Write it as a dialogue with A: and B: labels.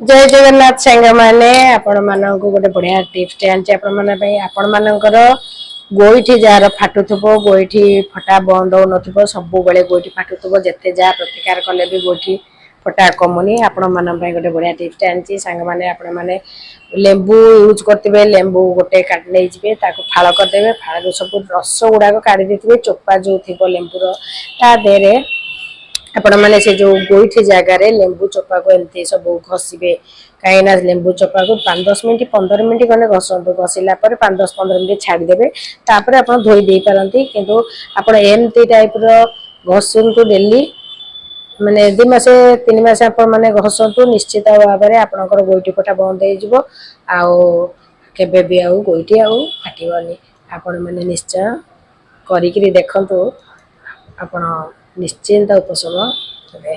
A: ଜୟ ଜଗନ୍ନାଥ ସାଙ୍ଗମାନେ, ଆପଣମାନଙ୍କୁ ଗୋଟେ ବଢିଆ ଟିପ୍ସଟେ ଆଣିଛି ଆପଣମାନଙ୍କ ପାଇଁ। ଆପଣମାନଙ୍କର ଗୋଇଠି ଯାହାର ଫାଟୁଥିବ, ଗୋଇଠି ଫଟା ବନ୍ଦ ହଉନଥିବ, ସବୁବେଳେ ଗୋଇଠି ଫାଟୁଥିବ, ଯେତେ ଯାହା ପ୍ରତିକାର କଲେ ବି ଗୋଇଠି ଫଟା କମୁନି, ଆପଣମାନଙ୍କ ପାଇଁ ଗୋଟେ ବଢିଆ ଟିପ୍ସଟେ ଆଣିଛି ସାଙ୍ଗମାନେ। ଆପଣମାନେ ଲେମ୍ବୁ ୟୁଜ୍ କରିଥିବେ, ଲେମ୍ବୁ ଗୋଟେ କାଟି ନେଇଯିବେ, ତାକୁ ଫାଳ କରିଦେବେ। ଫାଳରୁ ସବୁ ରସ ଗୁଡାକ କାଢି ଦେଇଥିବେ, ଚୋପା ଯୋଉ ଥିବ ଲେମ୍ବୁର, ତା ଦେହରେ ଆପଣମାନେ ସେ ଯୋଉ ଗୋଇଠି ଜାଗାରେ ଲେମ୍ବୁ ଚୋପାକୁ ଏମିତି ସବୁ ଘଷିବେ। କାହିଁକିନା ଲେମ୍ବୁ ଚୋପାକୁ 5-10 ମିନିଟ୍, 15 ମିନିଟ୍ ଖଣ୍ଡେ ଘଷନ୍ତୁ। ଘଷିଲା ପରେ 5-10-15 ମିନିଟ୍ ଛାଡ଼ିଦେବେ, ତାପରେ ଆପଣ ଧୋଇ ଦେଇପାରନ୍ତି। କିନ୍ତୁ ଆପଣ ଏମିତି ଟାଇପର ଘଷନ୍ତୁ ଡେଲି, ମାନେ 2 ମାସ 3 ମାସ ଆପଣ ମାନେ ଘଷନ୍ତୁ, ନିଶ୍ଚିତ ଭାବରେ ଆପଣଙ୍କର ଗୋଇଠି ଫଟା ବନ୍ଦ ହେଇଯିବ ଆଉ କେବେ ବି ଆଉ ଗୋଇଠି ଆଉ ଫାଟିବନି। ଆପଣ ମାନେ ନିଶ୍ଚୟ କରିକିରି ଦେଖନ୍ତୁ, ଆପଣ ନିଶ୍ଚିନ୍ତ ଉପଶମ ହେବେ।